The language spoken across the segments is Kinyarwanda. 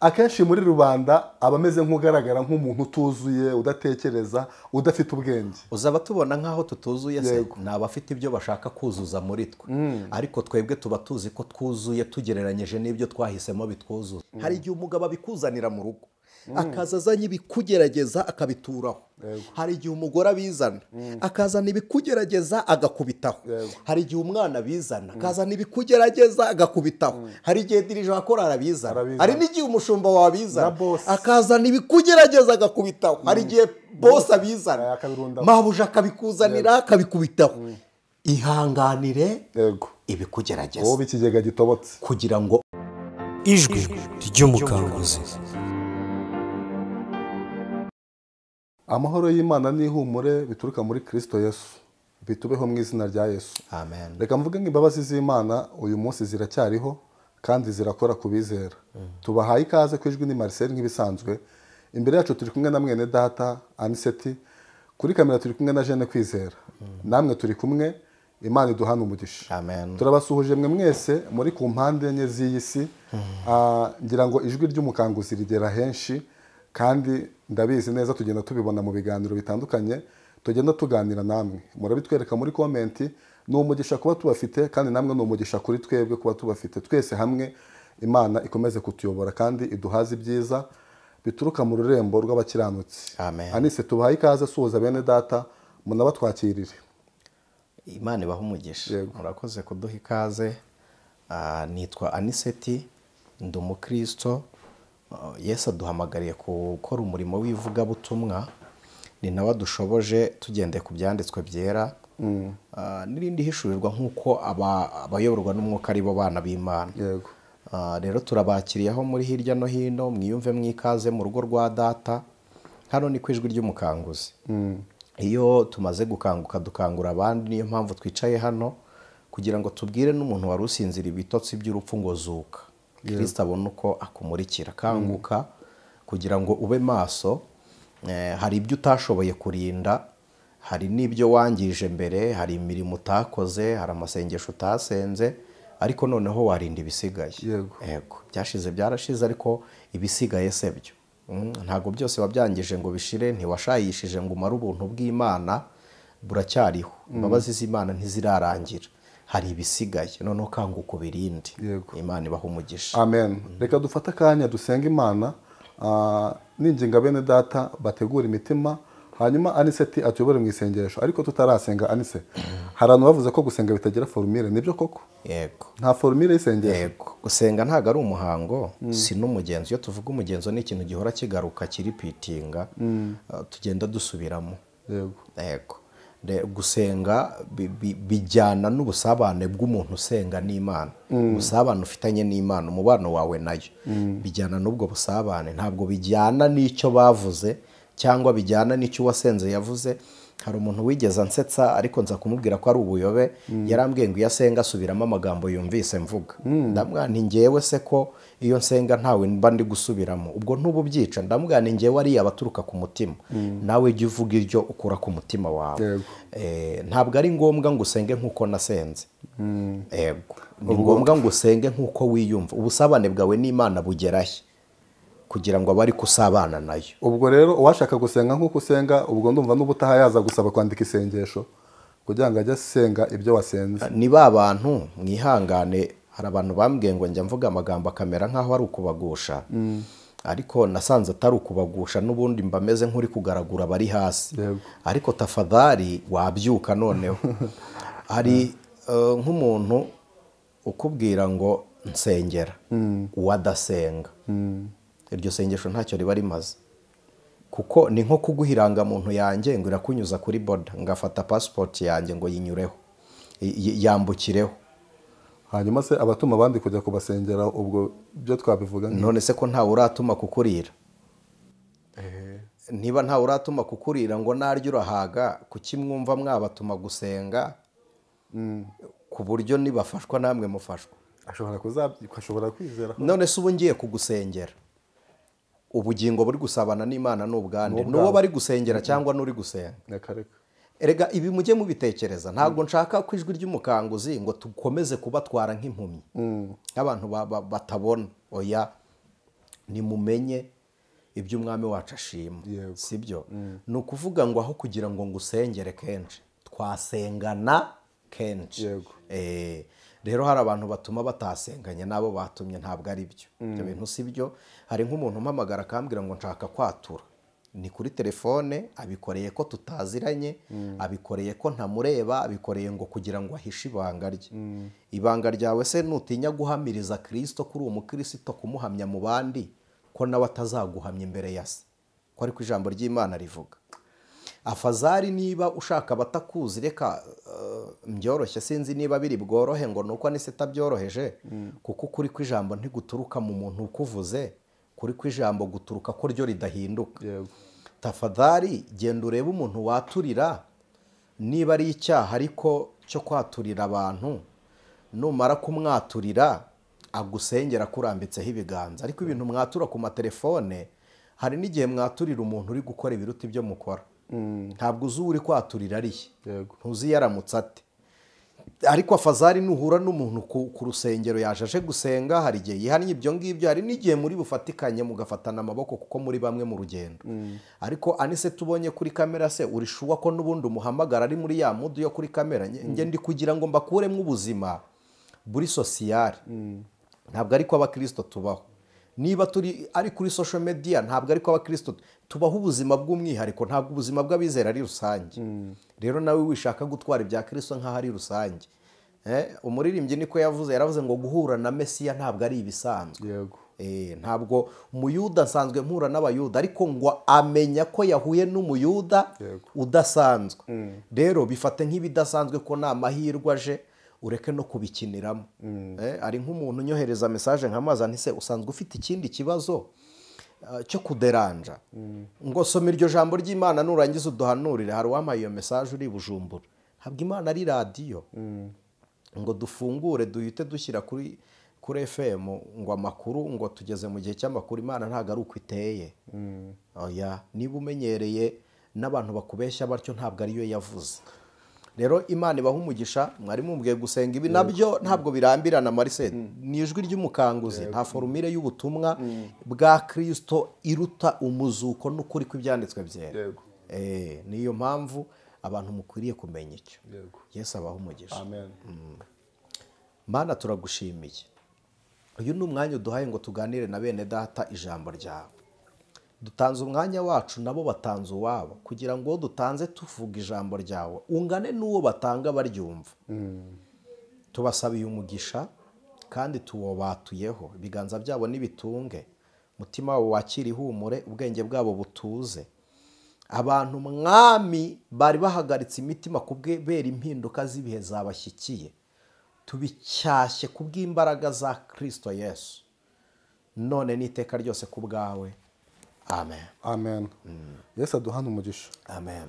Akenshi muri rubanda aba ameze nk'ugaragara nk'umuntu utuzuye, udatekereza, udafite ubwenge. Uzaba tubona nk'aho tutuzuye se ni abafite ibyo bashaka kuzuza muri twe, ariko twebwe tuba tuzi ko twuzuye tugereranyije n'ibyo twahisemo bitwuzuza. Hari igihe umugabo abikuzanira mu rugo akaza azanye ibikugerageza akabituraho. Hari igihe umugore abizana akazana ibikugerageza agakubitaho. Hari igihe umwana abizana akazana ibikugerageza agakubitaho. Hari igihe dirije wakora arabizana. Hari n'igihe umushumba wabizana akazana ibikugerageza agakubitaho. Hari igihe boss abizana mabuja akabikuzanira akabikubitaho. Ihanganire ibikugerageza wowe ikigega gitobotse kugira ngo ijwi ry'umukanguzi. Amahoro y'Imana n'ihumure bituruka muri Kristo Yesu bitubeho mu izina rya Yesu. Amen. Reka mvuge nk'imbabazi z'Imana uyu munsi ziracyariho kandi zirakora kubizera. Tubahaye ikaze ku ijwi ni Marcel nk'ibisanzwe. Imbere yacu turi kumwe na mwene data Aniseti, kuri kamera turi kumwe na Jeanne Kwizera. Namwe turi kumwe, Imana iduhana umugisha. Amen. Turabasuhuje mwe mwese muri ku mpande enye z'iyi si. Ngira ngo ijwi ry'umukanguzi rigera henshi kandi ndabizi neza tugenda tubibona mu biganiro bitandukanye tugenda tuganira namwe. Murabitwereka muri comment. Ni umugisha kuba tubafite kandi namwe ni umugisha kuri twebwe kuba tubafite. Twese hamwe Imana ikomeze kutuyobora kandi iduhaze ibyiza bituruka mu rurembo rw'abakiranutsi. Anise, tubahaye ikaze, suhuza bene data munabatwakirire. Imana ibahe umugisha. Murakoze kuduha ikaze. Nitwa Aniseti, ndi umukristo. Yesu aduhamagariye gukora umurimo w'ivugabutumwa, ni nawe adushoboje tugendeye ku byanditswe byera n'irindi hishurirwa nk'uko abayoborwa n'umwuka ari bo bana b'Imana. Rero turabakiriye aho muri hirya no hino, mwiyumve mwikaze mu rugo rwa data. Hano ni ku ijwi ry'umukanguzi. Iyo tumaze gukanguka dukangura abandi, niyo mpamvu twicaye hano kugira ngo tubwire n'umuntu wari usinzira ibitotsi by'urupfu ngo zuka. Kristo abone uko akumurikira. Kanguka kugira ngo ube maso. Hari ibyo utashoboye kurinda, hari n'ibyo wangije mbere, hari imirimo utakoze, hari amasengesho utasenze, ariko noneho warinda ibisigaye. Yego, byashize byarashize, ariko ibisigaye se byo ntago byose wabyangije ngo bishire. Ntiwashayishije ngo umare ubuntu bw'Imana, buracyariho. Imbabazi z'Imana ntizirarangira, hari ibisigaye. Noneho kanguka ubirinde. Imana ibahe umugisha. Amen. Reka dufate akanya dusenga Imana. Ninginga bene data bategura imitima, hanyuma Aniseti atuyobore mu isengesho. Ariko tutarasenga, Anise, hari abantu bavuze ko gusenga bitagira formule. Nibyo koko? Yego. Nta formule y'isengesho. Yego. Gusenga ntago ari umuhango, si n'umugenzo. Iyo tuvuga umugenzo ni ikintu gihora kigaruka kiripitinga, tugenda dusubiramo. Yego. Yego. Gusenga bijyana n'ubusabane bw'umuntu usenga n'Imana. Ubusabane ufitanye n'Imana, umubano wawe nayo bijyana n'ubwo busabane. Ntabwo bijyana n'icyo bavuze cyangwa bijyana n'icyo uwasenze yavuze. Hari umuntu wigeze ansetsa, ariko nza kumubwira ko ari ubuyobe. Yarambwiye ngo iyo asenga asubiramo amagambo yumvise mvuga. Ndamubwira nti ngewe se ko iyo nsenga ntawe mba ndi gusubiramo, ubwo ntububyica. Ndamubwira nti ngewe ari abaturuka ku mutima, nawe jya uvuga iryo ukura ku mutima wawe. Ntabwo ari ngombwa ngo usenge nk'uko nasenze. Yego, ni ngombwa ngo usenge nk'uko wiyumva. Ubusabane bwawe n'Imana bugerahe kugira ngo abari kusabana nayo. Ubwo rero uwashaka gusenga nk'uko usenga, ubwo ndumva n'ubutaha yaza gusaba kwandika isengesho kugira ngo ajye asenga ibyo wasenze. Ni ba bantu mwihangane. Hari abantu bambwiye ngo njya mvuga amagambo akamera nk'aho ari ukubagusha, ariko nasanze atari ukubagusha, n'ubundi mba meze nk'uri kugaragura bari hasi. Ariko tafadhali wabyuka noneho. Hari nk'umuntu ukubwira ngo nsengera, uwadasenga, iryo sengesho ntacyo riba rimaze, kuko ni nko kuguha irangamuntu yanjye ngo irakunyuza kuri border, ngafata passport yanjye ngo yinyureho, yambukireho. Hanyuma se abatuma abandi kujya kubasengera, ubwo byo twabivuga none se ko ntawe uratuma kukurira? Niba ntawe uratuma kukurira ngo naryo urahaga, kuki mwumva mwabatuma gusenga ku buryo nibafashwa namwe mufashwa? Ashobora kwizera. None se ubu ngiye kugusengera, ubugingo buri gusabana n'Imana n'ubwande, n'uwo bari gusengera cyangwa n'uri gusenga? Erega ibi mujye mubitekereza. Ntabwo nshaka ko ijwi ry'umukanguzi ngo tukomeze kubatwara nk'impumyi, nk'abantu batabona. Oya, Nimumenye ibyo umwami wacu ashima, sibyo? Ni ukuvuga ngo aho kugira ngo ngusengere kenshi, twasengana kenshi. Rero hari abantu batuma batasenganye nabo batumye, ntabwo ari byo. Ibyo bintu si byo. Hari nk'umuntu umpamagara akambwira ngo nshaka kwatura, ni kuri telefone, abikoreye ko tutaziranye, abikoreye ko ntamureba, abikoreye ngo kugira ngo ahishe ibanga rye. Ibanga ryawe se nutinya guhamiriza Kristo kuri uwo mukristo, kumuhamya mu bandi, ko nawe atazaguhamya imbere ya se, ko ariko ijambo ry'Imana rivuga. Afazari niba ushaka abatakuzi, reka mbyoroshye, sinzi niba biri bworohe ngo nuko anise tabyoroheje, kuko ukuri kw'ijambo ntiguturuka mu muntu ukuvuze, kuri kw'ijambo guturuka ko ryo ridahinduka. Tafadhali genda urebe umuntu waturira, niba ari icyaha ariko cyo kwaturira abantu, numara kumwaturira agusengera kurambitseho ibiganza. Ariko ibintu mwatura ku matelefone, hari n'igihe mwaturira umuntu uri gukora ibiruta ibyo mukora. Ntabwo uzi uri kwaturira ariye, ntuzi yaramutse ate. Ariko afazari nuhura n'umuntu ku rusengero yaje gusenga, hari igihe yihannye ibyo ngibyo, hari n'igihe muri bufatikanye mugafatana amaboko kuko muri bamwe mu rugendo. Ariko anise tubonye kuri kamera se urishuwa ko n'ubundi umuhamagara ari muri ya mudu yo kuri kamera. Nge ndi kugira ngo mbakuremo ubuzima buri sociale. Ntabwo ariko abakristo tubaho. Niba turi ari kuri social media, ntabwo ariko abakristo tubaho ubuzima bw'umwihariko, ntabwo ubuzima bw'abizera ari rusange. Rero nawe wishaka gutwara ibya Kristo nkaho ari rusange. Umuririmbyi niko yavuze, yaravuze ngo guhura na Mesiya ntabwo ari ibisanzwe. Ntabwo umuyuda nsanzwe mpura n'abayuda, ariko ngo amenya ko yahuye n'umuyuda udasanzwe. Rero bifate nk'ibidasanzwe ko nta mahirwe aje, ureke no kubikiniramo. Ari nk'umuntu unyohereza message nkamaza nti se usanzwe ufite ikindi kibazo cyo kuderanja, ngo soma iryo jambo ry'Imana nurangiza uduhanurire. Hari uwampaye iyo message uri Bujumbura. Ntabwo Imana ari radio ngo dufungure duhite dushyira kuri FM ngo amakuru, ngo tugeze mu gihe cy'amakuru. Imana ntabwo ari uko iteye. Oya, niba umenyereye n'abantu bakubeshya batyo, ntabwo ariyo yavuze. Rero Imana ibaha umugisha, mwari mumbwiye gusenga ibi nabyo ntabwo birambirana Marise, ni ijwi ry'umukanguzi, nta formule y'ubutumwa bwa Kristo iruta umuzuko n'ukuri kw'ibyanditswe byera. Niyo mpamvu abantu mukwiriye kumenya icyo. Yesu abaha umugisha. Amen. Mana turagushimiye. Uyu ni umwanya uduhaye ngo tuganire na bene data ijambo ryawe. Dutanze umwanya wacu nabo batanze uwabo, kugira ngo dutanze tuvuga ijambo ryawe ungane n'uwo batanga baryumva. Tubasabiye umugisha kandi tuwobatuyeho, ibiganza byabo nibitunge, umutima wabo wakira ihumure, ubwenge bwabo butuze. Abantu mwami bari bahagaritse imitima kubera impinduka z'ibihe zabashyikiye, tubicyashye kubw'imbaraga za Kristo Yesu, none n'iteka ryose ku bwawe. Amen. Amen. Yesu aduhana umugisha. Amen.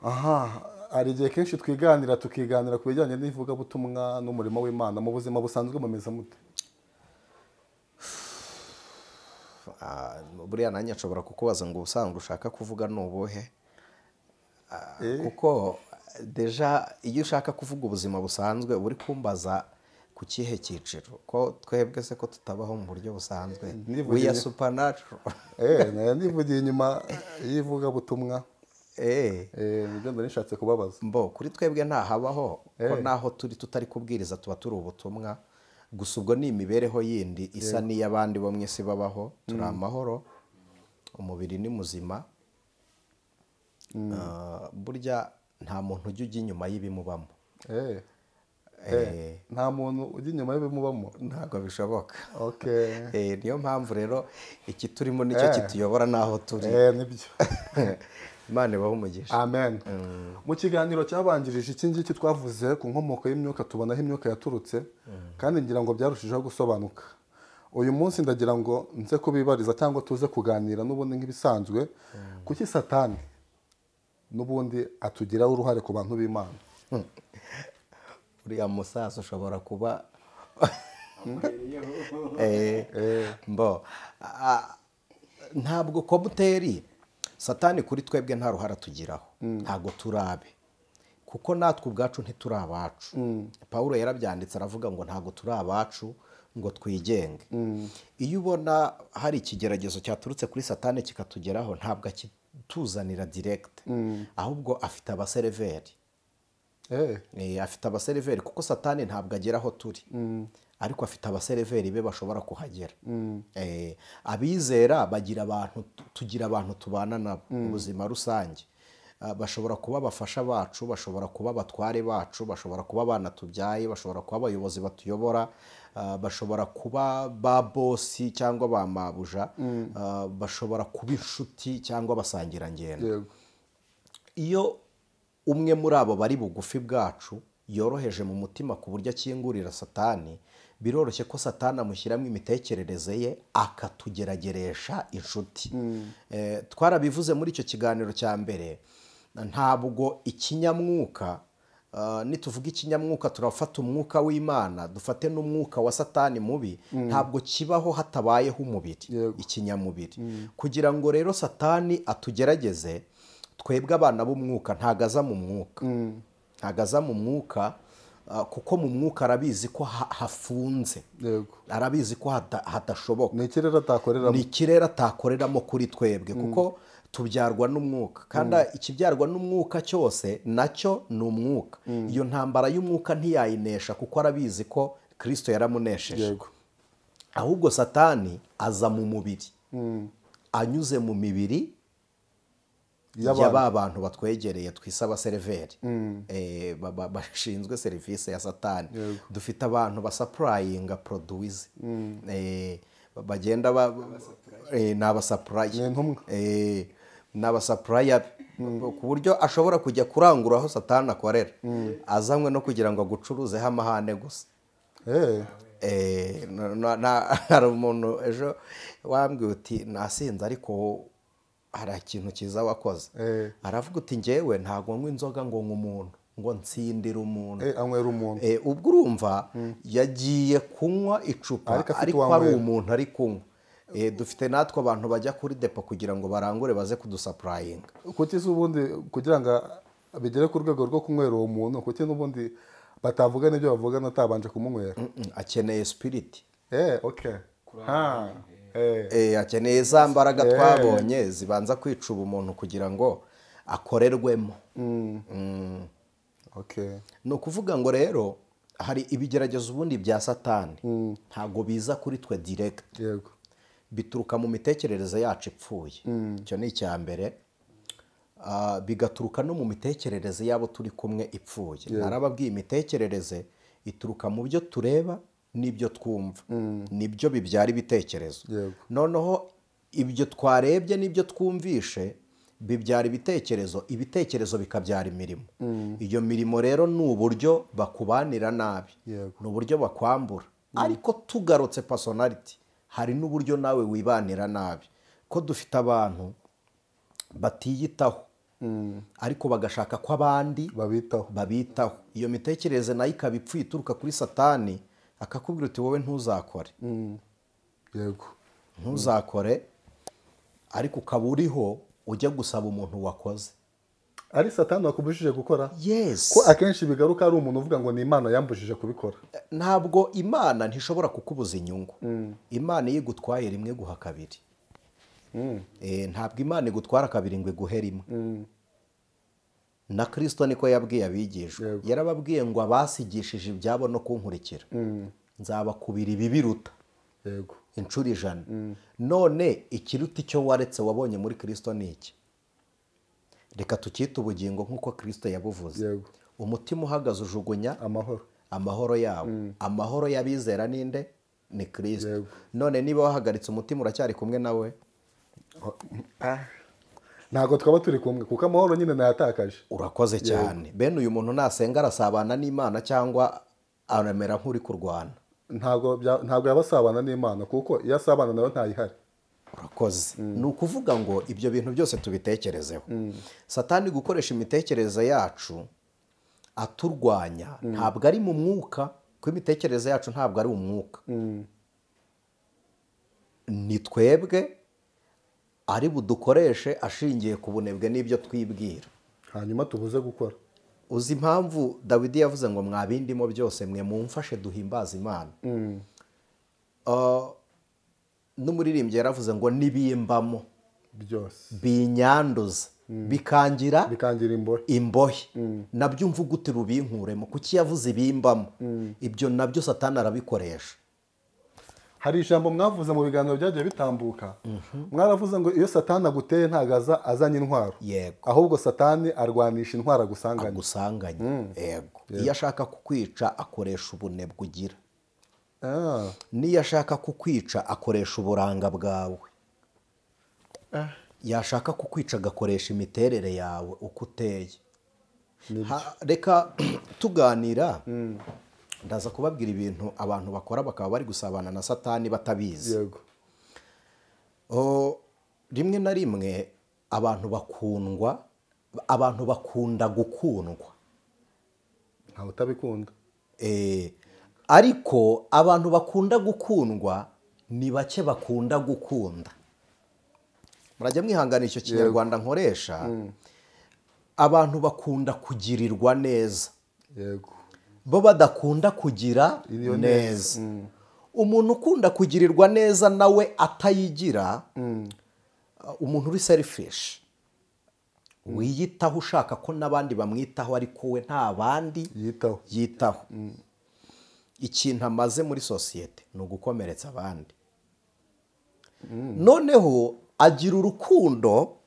Aha, hari igihe kenshi twiganira tukiganira ku bijyanye n'ivugabutumwa n'umurimo w'Imana mu buzima busanzwe, mumeze mute? Buriya nanjye nshobora kukubaza ngo ubusanzwe ushaka kuvuga ni ubuhe? Kuko deja iyo ushaka kuvuga ubuzima busanzwe uri kumbaza ku kihe cyiciro, ko twebwe se ko tutabaho mu buryo busanzwe. We are supernatural. Nivugiye inyuma y'ivugabutumwa. Nibyo nari nishatse kubabaza. Mbo kuri twebwe ntahabaho, ko naho turi tutari kubwiriza tuba turi ubutumwa. Gusa ubwo ni imibereho yindi isa n'iy'abandi bo mwese babaho. Turi amahoro, umubiri ni muzima. Burya nta muntu ujya ujya inyuma y'ibimubamo. Nta muntu ujya inyuma y'ibimubamo, ntabwo bishoboka. Niyo mpamvu rero iki turimo nicyo kituyobora naho turi. Nibyo. Imana ibahe umugisha. Amen. Mu kiganiro cyabanjirije iki ngiki twavuze ku nkomoko y'imyuka, tubona aho imyuka yaturutse, kandi ngira ngo byarushijeho gusobanuka. Uyu munsi ndagira ngo nze kubibariza cyangwa tuze kuganira n'ubundi nk'ibisanzwe, kuki Satani n'ubundi atugiraho uruhare ku bantu b'Imana. Uriya musaza ushobora kuba mbo ntabwo komuteri Satani kuri twebwe nta ruhara tugiraho, ntabwo turabe, kuko natwe ubwacu ntituri abacu. Paulo yarabyanditse aravuga ngo ntabwo turi abacu, ngo twigenge. Iyo ubona hari ikigeragezo cyaturutse kuri Satani kikatugeraho, ntabwo akituzanira direct, ahubwo afite abaseriveri. Afite abaseriveri kuko Satani ntabwo agera aho turi, ariko afite abaseriveri be bashobora kuhagera. Abizera bagira abantu, tugira abantu tubana nabo mu buzima rusange. Bashobora kuba abafasha bacu, bashobora kuba abatware bacu, bashobora kuba abana tubyaye, bashobora kuba abayobozi batuyobora, bashobora kuba ba bosi cyangwa ba mabuja, bashobora kuba inshuti cyangwa abasangirangendo. Iyo umwe muri abo bari bugufi bwacu yoroheje mu mutima ku buryo akingurira Satani, biroroshye ko Satani amushyiramo imitekerereze ye akatugerageresha inshuti. Twarabivuze muri icyo kiganiro cya mbere, ntabwo ikinyamwuka, nituvuga ikinyamwuka turafata umwuka w'Imana, dufate n'umwuka wa Satani mubi, ntabwo kibaho hatabayeho umubiri, ikinyamubiri. Kugira ngo rero Satani atugerageze, twebwe abana b'umwuka ntagaza mu mwuka. Ntagaza mu mwuka kuko mu mwuka arabizi ko hafunze. Arabizi ko hatashoboka. Ni ikirere atakoreramo. Ni ikirere atakoreramo kuri twebwe kuko tubyarwa n'umwuka. Kandi ikibyarwa n'umwuka cyose nacyo ni umwuka. Iyo ntambara y'umwuka ntiyayinesha kuko arabizi ko Kristo yaramunesheje. Ahubwo Satani aza mu mubiri. Anyuze mu mibiri y'aba bantu batwegereye twisaba seriveri, bashinzwe serivisi ya Satani. Dufite abantu basapurayinga produits, bagenda n'abasapuraya, n'abasapuraya ku buryo ashobora kujya kurangura aho Satani akorera, azanywe no kugira ngo agucuruzeho amahane gusa. Hari umuntu ejo wambwiye uti nasinze ariko hari ikintu cyiza wakoze. Aravuga uti njyewe ntago nywa inzoga ngo nk'umuntu, ngo nsindira umuntu. Anywera umuntu. Ubwo urumva yagiye kunywa icupa ariko ari umuntu ari kunywa. Dufite natwe abantu bajya kuri depo kugira ngo barangure baze kudusapurayinga. Kuki ubundi kugira ngo bigere ku rwego rwo kunywera uwo muntu, kuki n'ubundi batavuga n'ibyo bavuga natabanje kumunywera? Akeneye spirit. Okay. Akeneye za mbaraga twabonye zibanza kwica ubumuntu kugira ngo akorerwemo. Okay. Ni ukuvuga ngo rero hari ibigeragezo ubundi bya Satani ntago biza kuri twe direct. Yego. Bituruka mu mitekerereze yacu ipfuye. Icyo ni icya mbere. Bigaturuka no mu mitekerereze yabo turi kumwe ipfuye. Narababwiye imitekerereze ituruka mu byo tureba nibyo twumva, nibyo bibyara ibitekerezo. Noneho ibyo twarebye nibyo twumvishe bibyara ibitekerezo, ibitekerezo bikabyara imirimo. Iyo mirimo rero ni uburyo bakubanira nabi, ni uburyo bakwambura. Ariko tugarutse personality, hari n'uburyo nawe wibanira nabi. Ko dufite abantu batiyitaho, ariko bagashaka ko abandi babitaho. Iyo mitekerereze nayo ikaba ipfuye ituruka kuri Satani, akakubwira uti wowe ntuzakore. Yego. Ntuzakore, ariko ukaba uriho ujya gusaba umuntu wakoze. Ari Satani wakubujije gukora? Yes. Ko akenshi bigaruka ari umuntu uvuga ngo ni Imana yambujije kubikora. Ntabwo Imana ntishobora kukubuza inyungu. Imana iyo igutwaye rimwe guha kabiri. Ntabwo Imana igutwara kabiri ngo iguhe rimwe. Na Kristo niko yabwiye abigishwa. Yarababwiye ngo abasigishije ibyabo no kunkurikira, nzabakubira ibibiruta. Yego. Inshuro 100. None ikiruta icyo waretse wabonye muri Kristo ni iki? Reka tukite ubugingo nkuko Kristo yabuvuze. Umutima uhagaze ujugunya amahoro. Amahoro yabo. Amahoro y'abizera ninde? Ni Kristo. None niba wahagaritse umutima uracyari kumwe nawe? Ntabwo twaba turi kumwe kuko amahoro nyine nayatakaje. Urakoze cyane. Bene uyu muntu nasenga arasabana n'Imana cyangwa aramera nk'uri kurwana? Ntabwo yabasabana n'Imana kuko iyo asabana nayo ntayihari. Urakoze. Ni ukuvuga ngo ibyo bintu byose tubitekerezeho. Satani gukoresha imitekerereze yacu aturwanya, ntabwo ari mu mwuka, kuko imitekerereze yacu ntabwo ari umwuka. Ni twebwe ari budukoreshe ashingiye ku bunebwe n'ibyo twibwira. Hanyuma tubuze gukora. Uzi impamvu Dawidi yavuze ngo mwabindimo byose mwe mumfashe duhimbaza Imana. N'umuririmbyi yaravuze ngo nibimbamo byose binyanduza bikangira imbohe, nabyo mvuga uti rubinkuremo. Kuki yavuze ibimbamo? Ibyo nabyo Satani arabikoresha. Hari ijambo mwavuze mu biganiro byagiye bitambuka, mwaravuze ngo iyo Satani aguteye ntagaza azanye intwaro, ahubwo Satani arwanisha intwaro agusanganye. Yego, iyo ashaka kukwica akoresha ubunebwe ugira, niyo ashaka kukwica akoresha uburanga bwawe, yashaka kukwica agakoresha imiterere yawe uko uteye. Reka tuganira, ndaza kubabwira ibintu abantu bakora bakaba bari gusabana na Satani batabizi. Yego. Rimwe na rimwe abantu bakundwa, abantu bakunda gukundwa, ntawe utabikunda. Ariko abantu bakunda gukundwa ni bake bakunda gukunda. Murajya mwihangana icyo Kinyarwanda nkoresha. Abantu bakunda kugirirwa neza. Yego. Bo badakunda kugira neza. Umuntu ukunda kugirirwa neza nawe atayigira, umuntu uri selfish, wiyitaho ushaka ko n'abandi bamwitaho ariko we nta bandi yitaho. Ikintu amaze muri sosiyete ni ugukomeretsa abandi. Noneho agira urukundo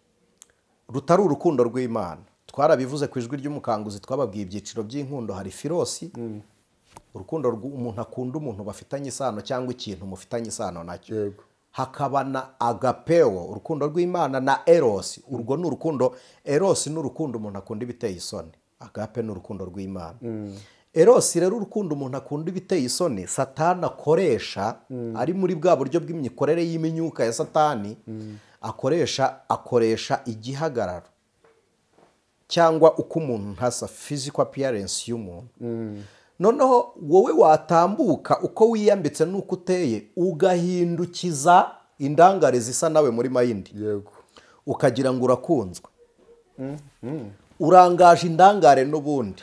rutari urukundo rw'Imana. Twarabivuze ku Ijwi ry'Umukanguzi, twababwiye ibyiciro by'inkundo. Hari firosi, urukundo rw'umuntu akunda umuntu bafitanye isano cyangwa ikintu mufitanye isano nacyo. Hakaba na agapeo, urukundo rw'Imana, na eros. Urwo ni urukundo. Eros ni urukundo umuntu akunda ibiteye isoni, agape ni urukundo rw'Imana. Eros rero urukundo umuntu akunda ibiteye isoni, Satani akoresha ari muri bwa buryo bw'imikorere y'iminyuka ya Satani, akoresha igihagararo cyangwa uko umuntu ntasa, physical appearance y'umuntu. Noneho wowe watambuka uko wiyambitse n'uko uteye, ugahindukiza indangare zisa nawe muri mayindi. Yego. Ukagira ngo urakunzwe. Urangaje indangare n'ubundi.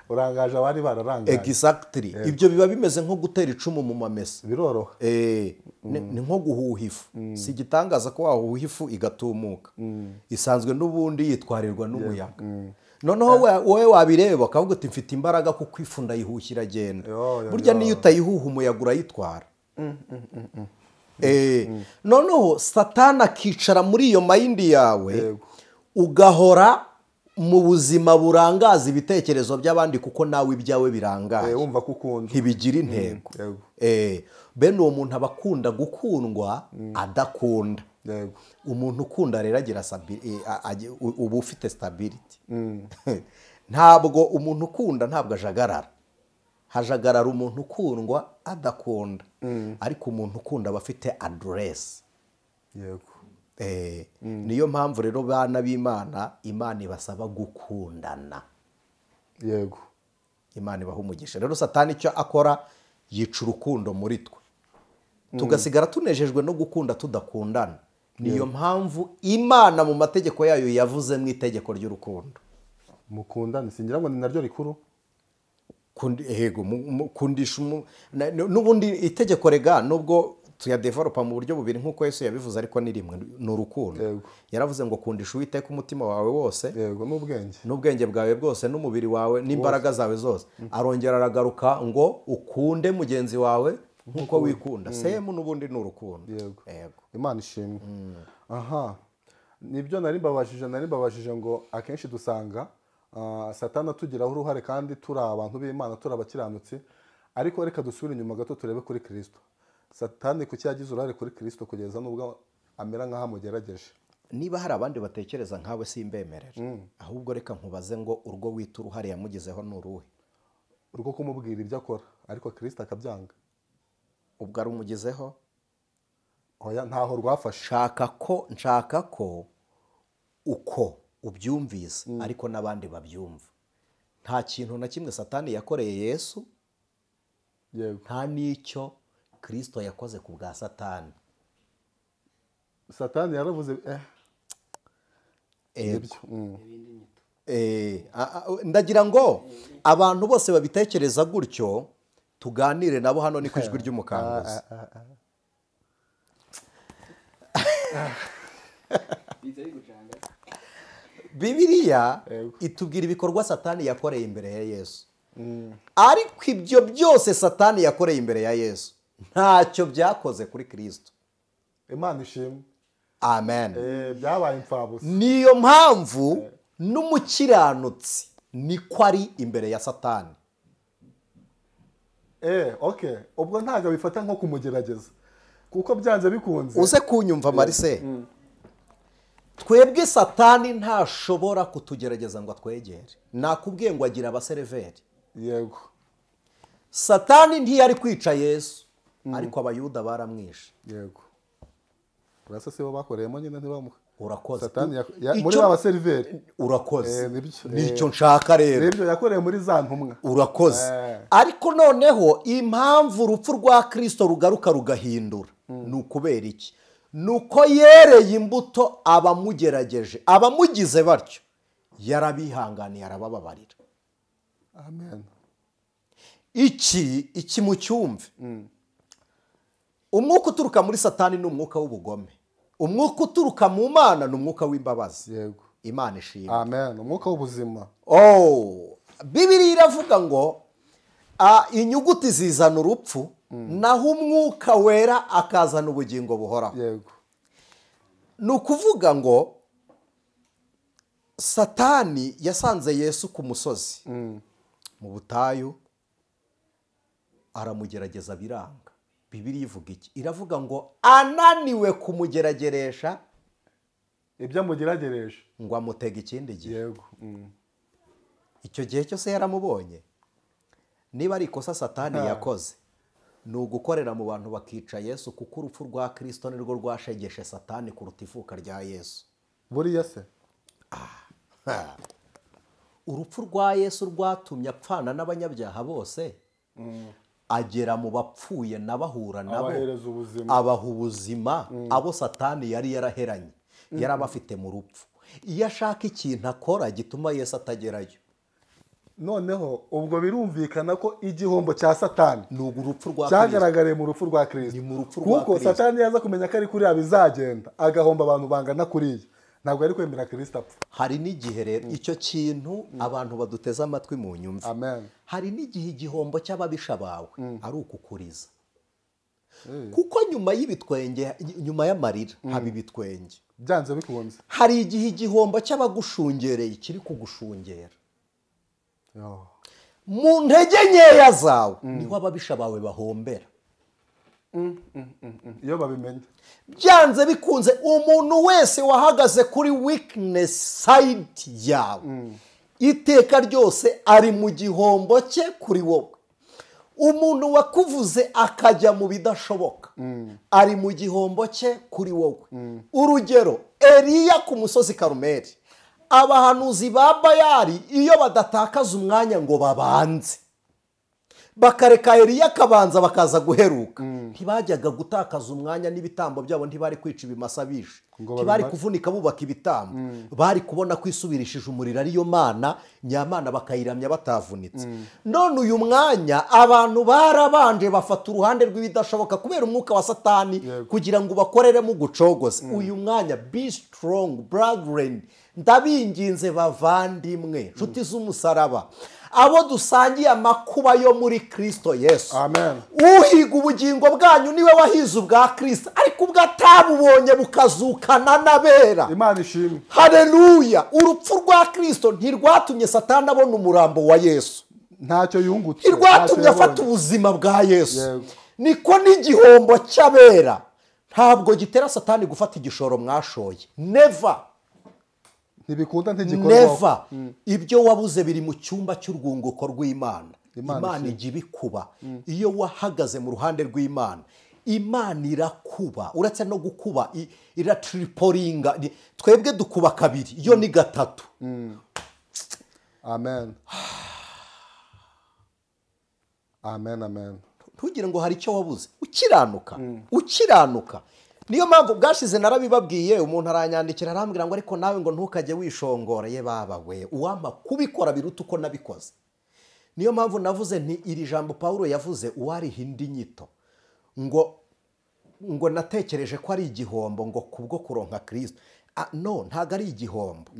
Urangaje abari bararangaje. Exactly. Ibyo biba bimeze nko gutera icumu mu mamesa. Biroroha. Ni nko guhuha ifu. Si igitangaza ko wahuha ifu igatumuka. Isanzwe n'ubundi yitwarirwa n'umuyaga. Noneho wowe wabireba ukavuga uti mfite imbaraga kuko ifu ndayihushya iragenda. Burya niyo utayihuha umuyaga urayitwara. Noneho Satani akicara muri iyo mayindi yawe, ugahora mu buzima burangaza ibitekerezo by'abandi kuko nawe ibyawe birangaye. Wumva ko ukunda. Ntibigira intego. Bene uwo muntu aba akunda gukundwa adakunda. Umuntu ukunda rero agira uba ufite stability. Ntabwo umuntu ukunda ntabwo ajagarara. Hajagarara umuntu ukundwa adakunda. Ariko umuntu ukunda aba afite address. Yego. Niyo mpamvu rero bana b'Imana, Imana ibasaba gukundana. Yego. Imana ibaha umugisha. Rero Satani icyo akora yica urukundo muri twe, tugasigara tunejejwe no gukunda tudakundana. Niyo mpamvu Imana mu mategeko yayo yavuze mu itegeko ry'urukundo, mukundane. Singira ngo ni naryo rikuru. Yego, kundisha n'ubundi itegeko rega nubwo tuyadevelopa mu buryo bubiri nkuko Yesu yabivuze, ariko ni rimwe, ni urukundo. Yaravuze ngo kundisha Uwiteka umutima wawe wose, yego, n'ubwenge, n'ubwenge bwawe bwose, n'umubiri wawe, n'imbaraga zawe zose. Arongera aragaruka ngo ukunde mugenzi wawe nkuko wikunda. Semu n'ubundi ni urukundo. Yego. Imana ishimwe. Aha, nibyo nari mbabajije ngo akenshi dusanga Satani atugiraho uruhare kandi turi abantu b'Imana, turi abakiranutsi. Ariko reka dusubire inyuma gato turebe kuri Kristo. Satani kuki yagize uruhare kuri Kristo kugeza nubwo amera nkaho amugerageje? Niba hari abandi batekereza nkawe simbemerera, ahubwo reka nkubaze ngo urwo wita uruhare yamugizeho ni uruhe? Urwo kumubwira ibyo akora, ariko Kristo akabyanga. Ubwo arumugezeho? Oya, ntaho rwafashe. Nshaka ko uko ubyumvise ariko n'abandi babyumva. Nta kintu na kimwe Satani yakoreye Yesu. Yego. Nta n'icyo Kristo yakoze ku bwa Satani. Satani yaravuze ndagira ngo abantu bose babitekereza gutyo Tuganire nabo hano ni ku Ijwi ry'Umukanguzi. Bibiliya itubwira ibikorwa Satani yakoreye imbere ya Yesu. Ariko ibyo byose Satani yakoreye imbere ya Yesu ntacyo byakoze kuri Kristo. Imana ishimwe. Amen. Byabaye imfabusa. Niyo mpamvu n'umukiranutsi niko ari imbere ya Satani. Okay. Ubwo ntago bifata nko kumugerageza. Kuko byanze bikunze. Uze kunyumva Marise. Twebwe Satani ntashobora kutugerageza ngo atwegere. Nakubwiye ngo agira abasereveri. Yego. Satani ntiyari kwica Yesu, ariko abayuda baramwishe. Yego. Urasa se bo bakoreyemo nyine ntibamuha. Urakoze. Satani muri abaseriveri. Urakoze. Nicyo nshaka rero. Nibyo yakoreye muri za ntumwa. Urakoze. Ariko noneho impamvu urupfu rwa Kristo rugaruka rugahindura ni ukubera iki? Nuko yereye imbuto abamugerageje, abamugize batyo yarabihanganiye arabababarira. Amen. Iki mucyumve. Umwuka uturuka muri Satani ni umwuka w'ubugome. Umwuka uturuka mu Mana ni umwuka w'imbabazi. Yego. Imana ishimwe. Amen. Umwuka w'ubuzima. Bibiliya iravuga ngo inyuguti zizana urupfu, naho umwuka wera akazana ubugingo buhoraho. Yego. Ni ukuvuga ngo Satani yasanze Yesu ku musozi mu butayu, aramugerageza biranga. Bibiliya ivuga iki? Iravuga ngo ananiwe kumugerageresha ibyo amugerageresha ngo amutega ikindi gihe. Yego. Icyo gihe cyose yaramubonye. Niba ari ikosa Satani yakoze ni ugukorera mu bantu bakica Yesu, kuko urupfu rwa Kristo nirwo rwashegeshe Satani kuruta ivuka rya Yesu. Buriya se urupfu rwa Yesu rwatumye apfana n'abanyabyaha bose, agera mu bapfuye n'abahura nabo, abaha ubuzima abo Satani yari yaraheranye, yarabafite mu rupfu. Iyo ashaka ikintu akora gituma Yesu atagerayo. Noneho ubwo birumvikana ko igihombo cya Satani ni urupfu rwa Kristo cyagaragariye mu rupfu rwa Kristo. Kuko Satani yaza kumenya ko ari kuriya bizagenda agahomba abantu bangana kuriya, ntabwo ari kwemera Kristo apfa. Hari n'igihe rero icyo kintu abantu baduteze amatwi mu nyumve. Amen. Hari n'igihe igihombo cy'ababisha bawe ari ukukuriza. Kuko nyuma y'ibitwenge, nyuma y'amarira haba ibitwenge. Byanze bikunze. Hari igihe igihombo cy'abagushungereye kiri kugushungera. Mu ntege nkeya zawe niho ababisha bawe bahombera. Iyo babimenye. Byanze bikunze umuntu wese wahagaze kuri weakness side yawe iteka ryose ari mu gihombo cye kuri wowe. Umuntu wakuvuze akajya mu bidashoboka ari mu gihombo cye kuri wowe. Urugero Eliya ku musozi Karumeli, abahanuzi ba Bayali iyo badatakaza umwanya ngo babanze bakareka Eliya akabanza bakaza guheruka, ntibajyaga gutakaza umwanya n'ibitambo byabo, ntibari kwica ibimasa bishe, ntibari kuvunika bubaka ibitambo, bari kubona kwisubirishije umuriro ariyo Mana nyamana bakayiramya batavunitse. None uyu mwanya abantu barabanje bafata uruhande rw'ibidashoboka kubera umwuka wa Satani kugira ngo bakoreremo gucogoza. Uyu mwanya be strong brethren, ndabinginze bavandimwe nshuti z'umusaraba, abo dusangiye amakuba yo muri Kristo Yesu. Amen. Uhiga ubugingo bwanyu niwe wahize ubwa Kristo, ariko ubwo atabubonye bukazukana n'abera. Imana ishimwe. Haleluya. Urupfu rwa Kristo ntirwatumye Satani abona umurambo wa Yesu, ntacyo yungutse, ntirwatumye afata ubuzima bwa Yesu. Niko n'igihombo cy'abera ntabwo gitera Satani gufata igishoro mwashoye. Never. Ntibikunda, ntigikorwa. Ibyo wabuze biri mu cyumba cy'urwunguko rw'Imana. Imana ijya ibikuba. Iyo wahagaze mu ruhande rw'Imana, Imana irakuba. Uretse no gukuba iratriporinga. Twebwe dukuba kabiri, iyo ni gatatu. Amen. Amen, amen. Ntugire ngo hari icyo wabuze. Ukiranuka, ukiranuka. Niyo mpamvu bwashize narabibabwiye, umuntu aranyandikira arambwira ngo ariko nawe ngo ntukajye wishongora. Ye baba we, uwampa kubikora biruta uko nabikoze. Niyo mpamvu navuze nti iri jambo Pawulo yavuze uwariha indi nyito ngo natekereje ko ari igihombo ngo kubwo kuronka Kristo. No, ntago ari igihombo.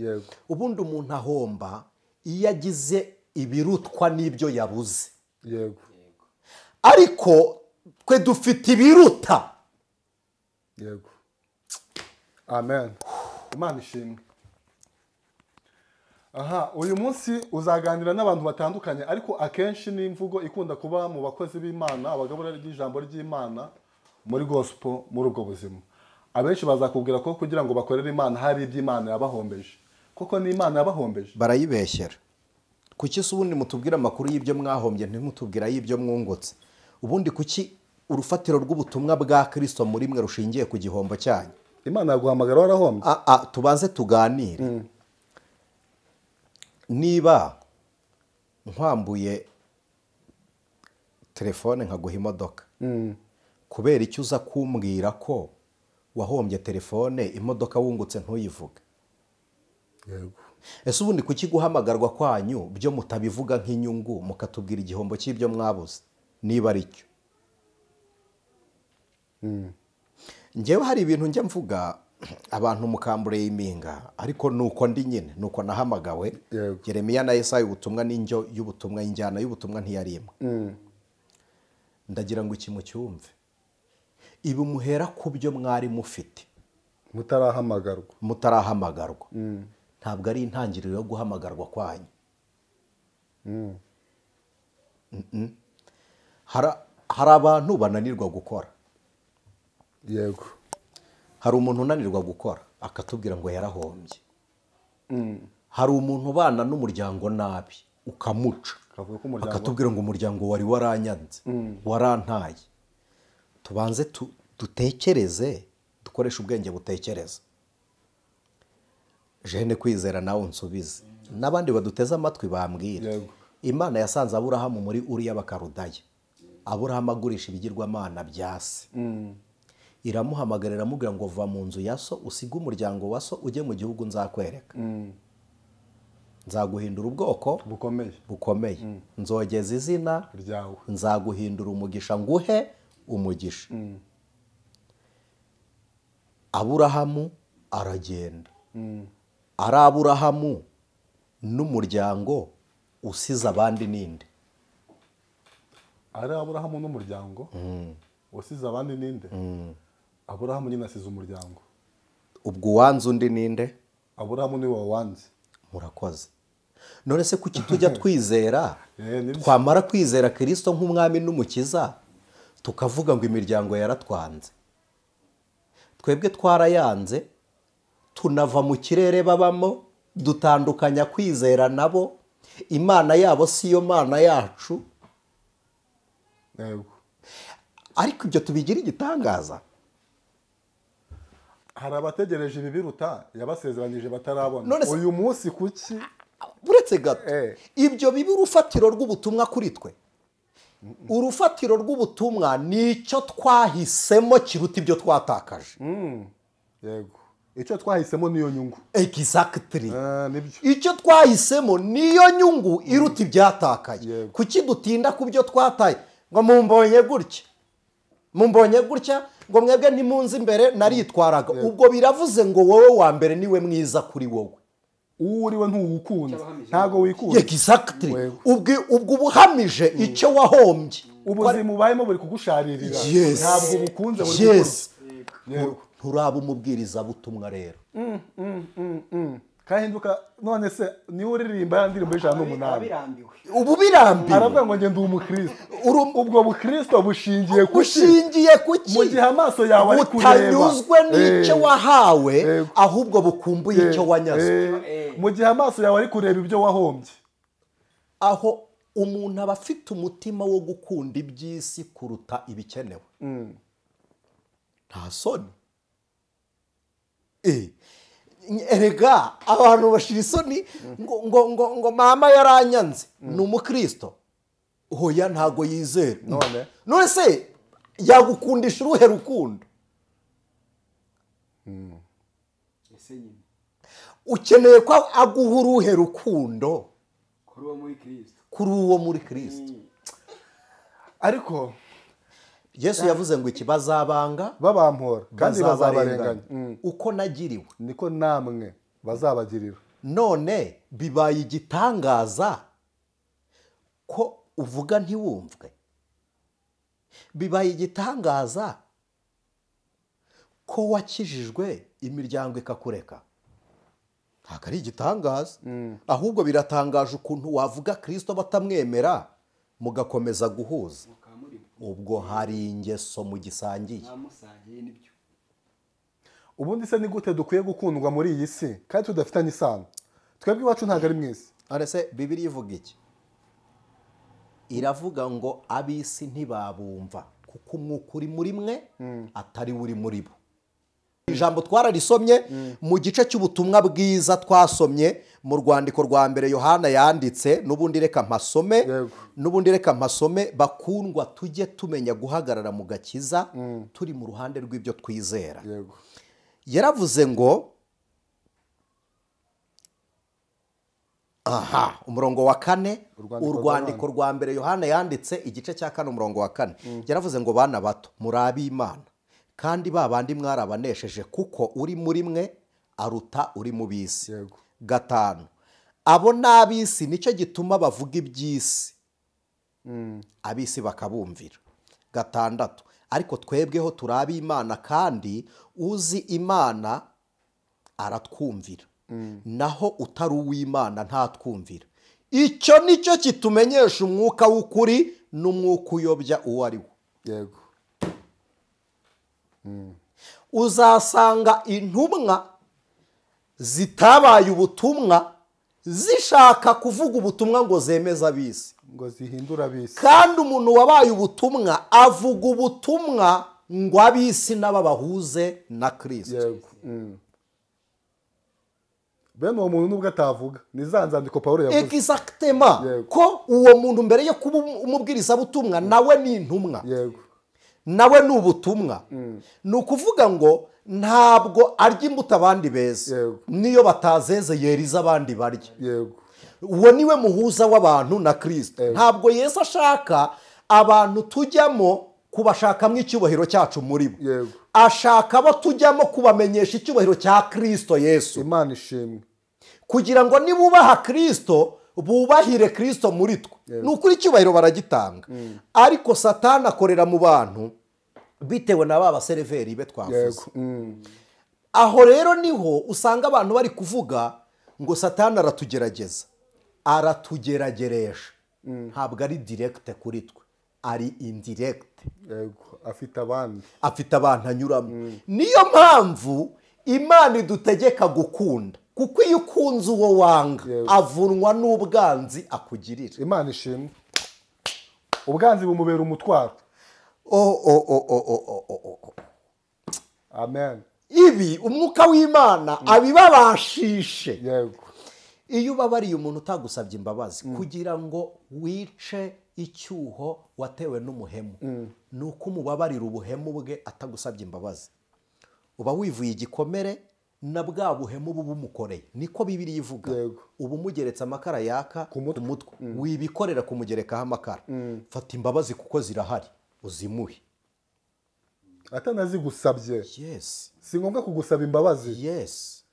Ubundi umuntu ahomba iyo agize ibirutwa n'ibyo yabuze. Yego. Ariko twe dufite ibiruta. Yego. Amen. Imana ishimwe. Aha, uyu munsi uzaganira n'abantu batandukanye, ariko akenshi ni imvugo ikunda kuba mu bakozi b'Imana, abagabura ry'ijambo ry'Imana muri gospel, muri ubwo buzima. Abenshi bazakubwira ko kugira ngo bakorere Imana hari iby'Imana yabahombeje. Koko ni Imana yabahombeje? Barayibeshyera. Kuki se ubundi mutubwira amakuru y'ibyo mwahombye ntimutubwira y'ibyo mwungutse? Ubundi kuki urufatiro rw'ubutumwa bwa Kristo muri mwe rushingiye ku gihombo cyanyu? Imana yaguhamagara warahombye? Tubanze tuganire. Niba nkwambuye telefone nkaguha imodoka, kubera icyo uza kumbwira ko wahombye telefone, imodoka wungutse ntuyivuge? Yego. Ese ubundi kuki guhamagarwa kwanyu byo mutabivuga nk'inyungu, mukatubwira igihombo cy'ibyo mwabuze niba ari cyo? Njyewe hari ibintu njya mvuga abantu mukambure y'impinga, ariko nuko ndi nyine nuko nahamagawe. Yeremiya na Yesaya ubutumwa n'injyo y'ubutumwa, injyana y'ubutumwa ntiyari imwe. Ndagira ngo iki mucyumve, ibi muhera ku byo mwari mufite mutarahamagarwa, ntabwo ari intangiriro yo guhamagarwa kwanyu. Hari abantu bananirwa gukora. Yego. Hari umuntu unanirwa gukora akatubwira ngo yarahombye. Hari umuntu ubana n'umuryango nabi ukamuca akatubwira ngo umuryango wari waranyanze, warantaye. Tubanze dutekereze, dukoreshe ubwenge butekereza. Jene Kwizera nawe unsubize, n'abandi baduteze amatwi bambwira. Imana yasanze Aburahamu muri Uriya b'Akarudaya. Aburahamu agurisha ibigirwamana bya se. Iramuhamagarira amubwira ngo va mu nzu ya so, usige umuryango wa so, ujye mu gihugu nzakwereka. Nzaguhindura ubwoko bukomeye. Nzogeza izina ryawe, nzaguhindura umugisha, nguhe umugisha. Aburahamu aragenda. Ari Aburahamu n'umuryango usize abandi ninde? Ari Aburahamu n'umuryango wasize abandi ninde? Aburahamu nyine asize umuryango. Ubwo uwanze undi ninde? Aburahamu niwe wawanze. Murakoze. None se kuki tujya twizera, twamara kwizera Kristo nk'umwami n'umukiza, tukavuga ngo imiryango yaratwanze? Twebwe twarayanze, tunava mu kirere babamo, dutandukanya kwizera nabo. Imana yabo si yo Mana yacu. Yego. Ariko ibyo tubigira igitangaza. Hari abategereje ibi biruta yabasezeranije batarabona. Uyu munsi kuki uretse gato ibyo biba urufatiro rw'ubutumwa kuri twe? Urufatiro rw'ubutumwa nicyo twahisemo kiruta ibyo twatakaje. Yego. Icyo twahisemo niyo nyungu. Exactly. Icyo twahisemo niyo nyungu iruta ibyatakaye. Kuki dutinda ku byo twataye? Ngo mumbonye gutya, mumbonye gutya, ngo mwebwe ntimunzi imbere naritwaraga. Ubwo biravuze ngo wowe wa mbere niwe mwiza kuri wowe. Uriwe ntuwukunda, ntago wikunda. Exactly. Ubwo ubuhamije icyo wahombye. Ubuzima ubayemo buri kugusharirira. Ntabwo bukunze buri gukora. Nturaba umubwiriza butumwa rero. Kahinduka none se ni uririmba ya ndirimbo 108. Ubu birambiwe. Aravuga ngo nge ndi umukristo. Ubwo bukristo bushingiye ku bushingiye kuki? Mu gihe amaso yawe ari kureba utanyuzwe n'icyo wahawe, ahubwo bukumbuye icyo wanyazwe. Mu gihe amaso yawe ari kureba ibyo wahombye. Aho umuntu aba afite umutima wo gukunda iby'isi kuruta ibikenewe. Nta soni. Erega abantu bashira isoni ngo ngo ngo ngo mama yaranyanze ni umukristo. Hoya ntago yizera. None se yagukundisha uruhe rukundo? Ese nyine ukeneye ko aguha uruhe rukundo kuri uwo muri Kristo, Kuri uwo muri Kristo. Ariko Yesu yavuze ngo iki bazabanga babampora kandi bazabarenganya uko nagiriwe niko namwe bazabagirira. None bibaye igitangaza ko uvuga ntiwumvwe, bibaye igitangaza ko wakijijwe imiryango ikakureka. Ntabwo ari igitangaza, ahubwo biratangaje ukuntu wavuga Kristo batamwemera mugakomeza guhuza. Ubwo hari ingeso mugisangiye. Ubundi se ni gute dukwiye gukundwa muri iyi si kandi tudafitanye isano? Twebwe iwacu ntabwo ari mwisi. Arese Bibiliya ivuga iki? Iravuga ngo ab'isi ntibabumva kuko umwuka uri muri mwe atari uri muri bo. Ijambo twararisomye mu gice cy'ubutumwa bwiza twasomye mu rwandiko rwa mbere Yohana yanditse, n'ubundi reka mpasome, n'ubundi reka mpasome. Bakundwa, tujye tumenya guhagarara mu gakiza turi mu ruhande rw'ibyo twizera. Yaravuze ngo aha umurongo wa 4, urwandiko rwa mbere Yohana yanditse igice cya 4 umurongo wa 4, yaravuze ngo bana bato muri ab'Imana kandi babandi mwarabanesheje kuko uri muri mwe aruta uri mu bisi. 5, abo n'abisi nicyo gituma bavuga iby'isi, abisi bakabumvira. 6, ariko twebweho turi ab'Imana kandi uzi Imana aratwumvira, naho utari uw'Imana ntatwumvira. Icyo nicyo kitumenyesha umwuka w'ukuri n'umwuka uyobya uwo ari wo. Yego. Uzasanga intumwa zitabaye ubutumwa zishaka kuvuga ubutumwa ngo zemeza abisi, ngo zihindura abisi. Kandi umuntu wabaye ubutumwa avuga ubutumwa ngo abisi n'ababahuze na Kristo. Yego. Bene uwo muntu nubwo atavuga ni za nzandiko Paulo yavuze. Exactement. Ko uwo muntu mbere yo kuba umubwiriza butumwa nawe ni intumwa. Yego. Nawe ni ubutumwa. Ni ukuvuga ngo ntabwo arya imbuto abandi beza, niyo batazeze yeriza abandi barya. Yego. Uwo niwe muhuza w'abantu na Kristo. Ntabwo Yesu ashaka abantu tujyamo kubashakamo icyubahiro cyacu muri bo. Ashaka abo tujyamo kubamenyesha icyubahiro cya Kristo Yesu. Imana ishimwe. Kugira ngo nibubaha Kristo bubahire Kristo muri twe. Ni ukuri icyubahiro baragitanga. Ariko Satani akorera mu bantu bitewe na ba baseriveri be twavuze. Aho rero niho usanga abantu bari kuvuga ngo Satani aratugerageza, aratugerageresha. Ntabwo ari direct kuri twe, ari indirect. Yego, afite abandi, afite abantu anyuramo. Niyo mpamvu Imana idutegeka gukunda, kuko iyo ukunze uwo wanga avunwa n'ubwanzi akugirira. Imana ishimwe. Ubwanzi bumubera umutwaro. Amen. Ibi umwuka w'Imana abibabashishe. Yego. Iyo ubabariye umuntu utagusabye imbabazi kugira ngo wice icyuho watewe n'umuhemu, nuko umubabarira ubuhemu bwe atagusabye imbabazi, uba wivuye igikomere na bwa buhemu bumukoreye. Niko Bibiliya ivuga. Ubu umugeretse amakara yaka ku mutwe, wibikorera kumugerekaho amakara. Fata imbabazi kuko zirahari uzimuhe atanazigusabye. Yes. Si ngombwa kugusaba imbabazi. Yes.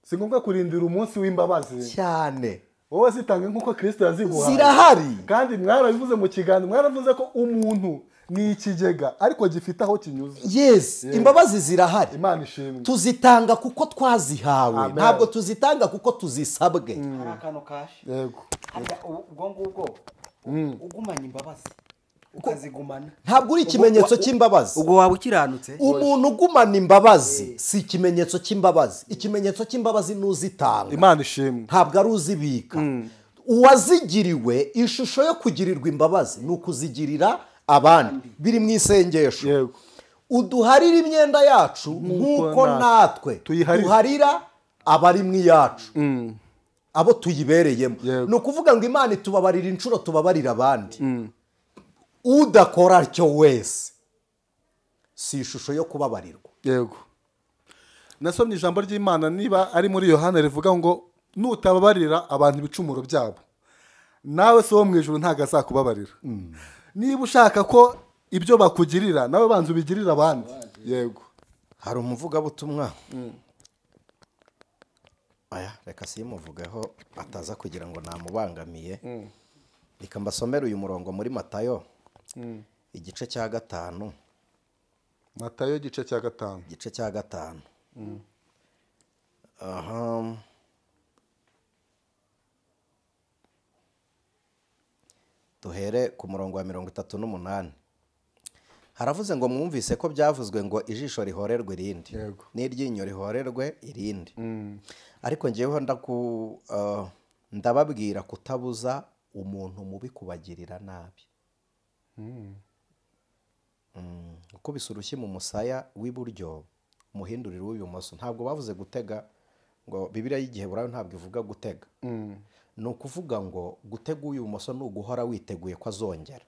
Si ngombwa kurindira umunsi w'imbabazi cyane. Wowe zitange nkuko Kristo yaziguhaye. Zirahari. Kandi mwarabivuze mu kiganiro, mwaravuze ko umuntu ni ikigega ariko gifite aho kinyuze. Yes, imbabazi zirahari. Imana ishimwe. Tuzitanga kuko twazihawe, ntabwo tuzitanga kuko tuzisabwe. Hari akantu kashi. Yego. Ubwo ngubwo ugumanye imbabazi ukazigumana, ntabwo uri ikimenyetso cy'imbabazi. Ubwo waba ukiranutse. Umuntu ugumana imbabazi si ikimenyetso cy'imbabazi. Ikimenyetso cy'imbabazi n'uzitanga. Imana ishimwe. Ntabwo ari uzibika. Uwazigiriwe ishusho yo kugirirwa imbabazi ni ukuzigirira abandi. Biri mu isengesho. Yego. Uduharira imyenda yacu nk'uko natwe tuharira abari mu yacu, abo tuyibereyemo. Ni ukuvuga ngo Imana itubabarira inshuro tubabarira abandi. Udakora atyo wese si ishusho yo kubabarirwa. Yego. Nasomye ijambo ry'Imana niba ari muri Yohana rivuga ngo nutababarira abantu ibicumuro byabo Nawe so wo mu ijuru ntabwo azakubabarira. Niba ushaka ko ibyo bakugirira nawe banza ubigirira abandi. Yego. Hari umuvugabutumwa. Aya reka simuvugeho ataza kugira ngo namubangamiye. Reka mbasomere uyu murongo muri Matayo. Igice cya 5. Matayo igice cya 5. Igice cya 5. Aha. Duhere ku murongo wa 38. Haravuze ngo mwumvise ko byavuzwe ngo ijisho rihorerwe irindi, n'iryinyo rihorerwe irindi. Ariko ngeweho ndababwira kutabuza umuntu mubi kubagirira nabi. Ukubise urushyi mu musaya w'iburyo umuhindurire w'ibumoso. Ntabwo bavuze gutega, ngo Bibiliya y'Igiheburayo ntabwo ivuga gutega. Ni ukuvuga ngo gutega uw'ibumoso ni uguhora witeguye ko azongera.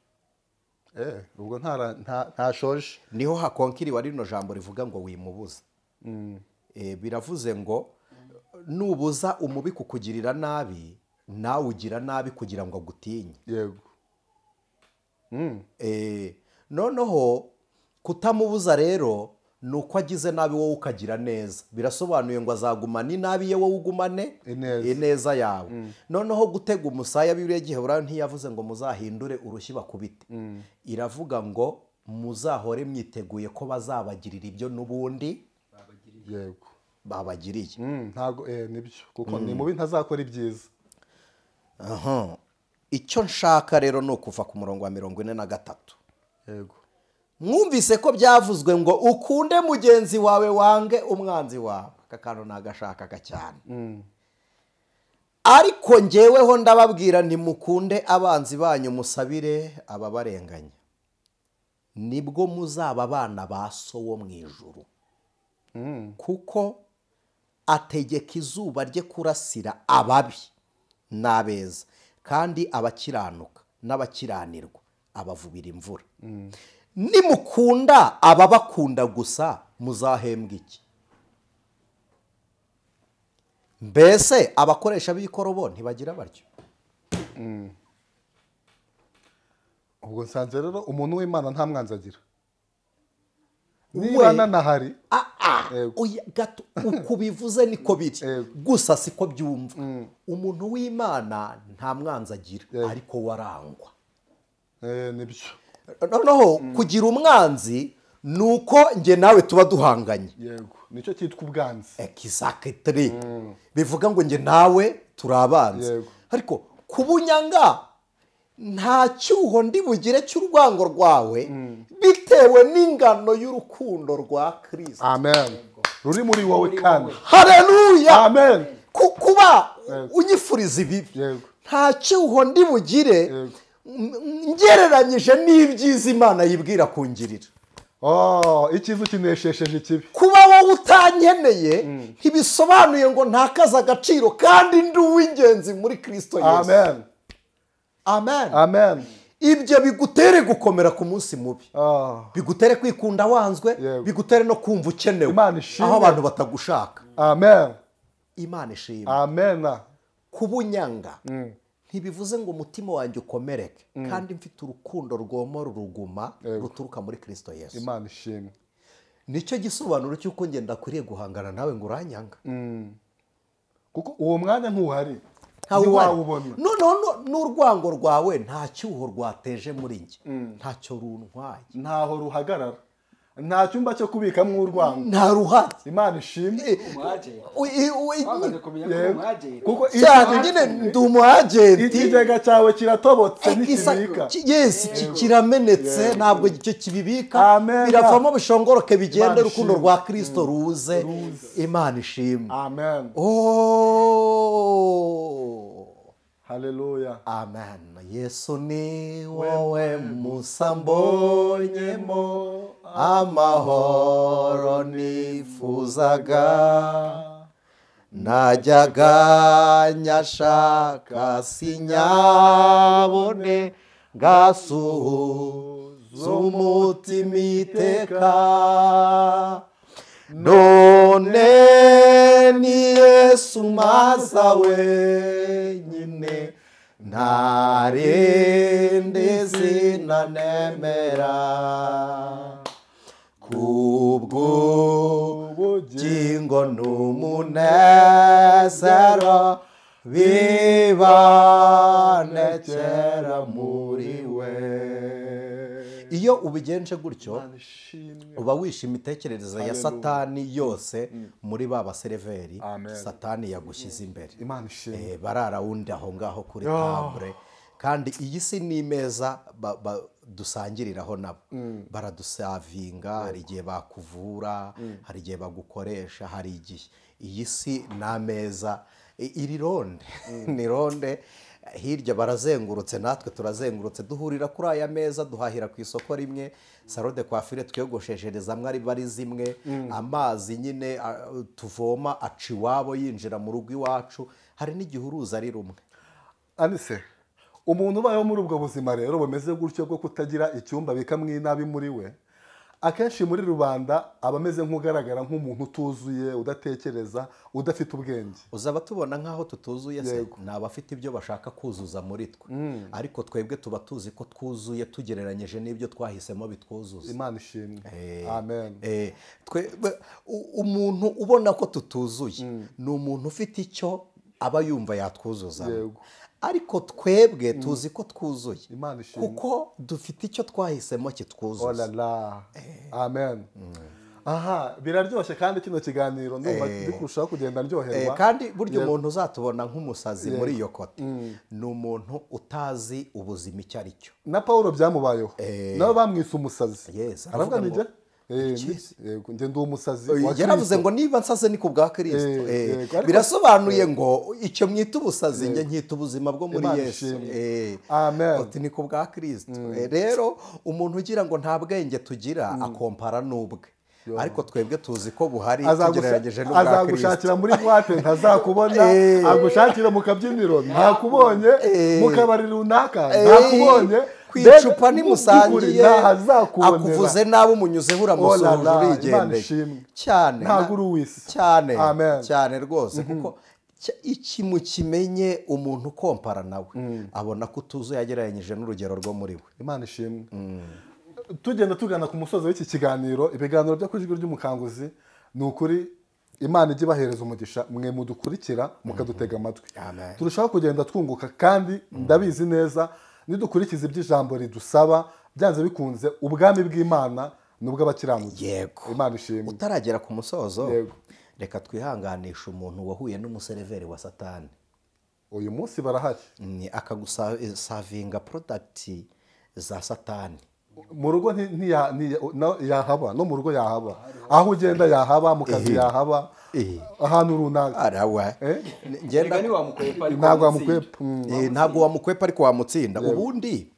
Ubwo ntashoje. Niho hakonkiriwe rino jambo rivuga ngo wimubuza. Biravuze ngo nubuza umubi kukugirira nabi, nawe ugira nabi kugira ngo agutinye. Yego. Noneho kutamubuza rero ni uko agize nabi wowe ukagira neza. Birasobanuye ngo azagumana inabi ye, wowe ugumane ineza yawe. Noneho gutega umusaya, Bibiliya y'Igiheburayo ntiyavuze ngo muzahindure urushyi bakubite. Iravuga ngo muzahore mwiteguye ko bazabagirira ibyo n'ubundi yego babagiriye. Ntago nibyo, kuko ni mubi ntazakora ibyiza. Aha. Icyo nshaka rero ni ukuva ku murongo wa 43. Yego. Mwumvise ko byavuzwe ngo ukunde mugenzi wawe wange umwanzi wawe. Aka kantu nagashakaga cyane. Ariko ngeweho ndababwira nti mukunde abanzi banyu, musabire ababarenganya, nibwo muzaba abana ba So wo mu ijuru. Kuko ategeka izuba rye kurasira ababi n'abeza, kandi abakiranuka n'abakiranirwa abavubira imvura. Nimukunda ababakunda gusa muzahembwa iki? Mbese abakoresha b'ikorobo ntibagira batyo? Ubwo nsanze rero umuntu w'Imana nta mwanzi agira. Niba nanahari gato uko bivuze niko biri, gusa siko byumva. Umuntu w'Imana nta mwanzi agira, ariko warangwa. Nibyo. Noneho kugira umwanzi nuko nge nawe tuba duhanganye. Yego, nicyo cyitwa ubwanzi. Exactly. Bivuga ngo nge nawe turabanzi. Ariko kubunyanga nta cyuho ndi bugire cy'urwango rwawe bitewe n'ingano y'urukundo rwa Kristo. Amen. Ruri muri wowe kandi. Haleluya. Amen. Kuba unyifuriza ibibi, nta cyuho ndi bugire ngereranyije n'ibyiza Imana yibwira kungirira. Icyiza ukineshesheje ikibi. Kuba wowe utankeneye ntibisobanuye ngo ntakaze agaciro, kandi ndi uw'ingenzi muri Kristo Yesu. Amen. Amen. Amen. Ibyo bigutere gukomera ku munsi mubi, bigutere kwikunda wanzwe, bigutere no kumva ukenewe aho abantu batagushaka. Amen. Imana ishimwe. Amen. Kubunyanga ntibivuze ngo umutima wanjye ukomereke, kandi mfite urukundo rwomora uruguma ruturuka muri Kristo Yesu. Imana ishimwe. Nicyo gisobanuro cy'uko ngenda kwiriye guhangana nawe ngo uranyanga. Kuko uwo mwanya ntuhari. Ntiwawubona. Noneho n'urwango rwawe nta cyuho rwateje muri njye, ntacyo runtwaye, ntaho ruhagarara, nta cyumba cyo kubikamo urwango, nta ruhari. Imana ishimwe. Kuko cyane nyine ndi umuagenti, ikigega cyawe kiratobotse ntikibika. Yes, kiramenetse, ntabwo icyo kibibika, biravamo bishongoroke bigende, urukundo rwa Kristo ruze. Imana ishimwe. Amen. Haleluya. Amen. Yesu ni wowe musa mbonyemo amahoro nifuzaga, najyaga nyashaka sinyabone, ngasuhuza umutima iteka. None ni Yesu maza wenyine, Nta rindi zina nemera kubw'ubugingo n'umunezero bibanekera muri we. Iyo ubigenje gutyo uba wishe imitekerereze ya Satani yose muri ba basereveri Satani yagushyize imbere. Barara wundi aho ngaho kuri table, kandi iyi si ni imeza dusangiriraho nabo, baradusavinga. Hari igihe bakuvura, hari igihe bagukoresha, hari igihe iyi si ni ameza. Iri ronde ni ronde, hirya barazengurutse, natwe turazengurutse, duhurira kuri aya meza, duhahira ku isoko rimwe, salon de coiffure twiyogoshesherezamwo ari bari zimwe, amazi nyine tuvoma aca iwabo yinjira mu rugo iwacu, hari n'igihe uruzi ari rumwe. Anise, umuntu ubayeho muri ubwo buzima rero bumeze gutyo bwo kutagira icyumba bikamwo inabi muri we, akenshi muri rubanda aba ameze nk'ugaragara nk'umuntu utuzuye, udatekereza, udafite ubwenge. Uzaba tubona nk'aho tutuzuye se? Ni abafite ibyo bashaka kuzuza muri twe, ariko twebwe tuba tuzi ko twuzuye tugereranyije n'ibyo twahisemo bitwuzuza. Imana ishimwe, amen. Umuntu ubona ko tutuzuye ni umuntu ufite icyo aba yumva yatwuzuza, ariko twebwe tuzi ko twuzuye Imana ishimwe. kuko dufite icyo twahisemo Oh kitwuzuza. la la, amen. Aha biraryoshye, kandi kino kiganiro ndumva ndi kurushaho kugenda ndyoherwa. Kandi burya umuntu uzatubona nk'umusazi muri iyo côté ni umuntu utazi ubuzima icyo ari cyo. Na Paul byamubayeho, nabo bamwise umusazi. Yes, aravuga aravuga ngo ngo, yego, njye ndi umusazi wa Yaravuze Kristo. ngo niba nsaze ni ku bwa Kirisito. Yego, Birasobanuye ngo icyo mwita ubusazi njye nkita ubuzima bwo muri Imana Yesu. ishimwe. Amen. Uti ni ku bwa Kirisito. Rero umuntu ugira ngo nta bwenge tugira akompara n'ubwe, ariko twebwe tuzi ko buhari tugereranyije n'ubwa Kirisito. Azagushakira muri boîte ntazakubona, agushakira mu kabyiniro ntakubonye, mu kabari runaka ntakubonye, Ku icupa mbega nimusangiye ntazakubonera. Akuvuze nabi, umunyuzeho, uramusuhuje, Oh la la, Imana urigendeye. ishimwe. Cyane. Ntabwo uri uw'isi. Cyane. Amen. Cyane rwose, kuko iki mukimenye, umuntu ukompara nawe abona ko utuzuye yagereranyije n'urugero rwo muri we. Imana ishimwe. Tugenda tugana ku musozo w'iki kiganiro, ibiganiro byo ku Ijwi ry'Umukanguzi, ni ukuri Imana ijya ibahereza umugisha mwe mudukurikira mukadutega amatwi. Amen. Turushaho kugenda twunguka, kandi ndabizi neza nidukurikiza ibyo ijambo ridusaba, byanze bikunze ubwami bw'Imana ni ubw'abakiranutsi. Imana ishimwe. Utaragera ku musozo, reka twihanganishe umuntu wahuye n'umusereveri wa Satani. Uyu munsi barahari. Akagusavinga product za Satani. Mu rugo yahaba, no mu rugo yahaba, aho ugenda yahaba, mu kazi yahaba, ahantu runaka. Arawe. Eh? Ngenda. Erega ntiwamukwepa, ariko Ntabwo wamutsinda. wamukwepa. Ntabwo wamukwepa, ariko wamutsinda. Ubundi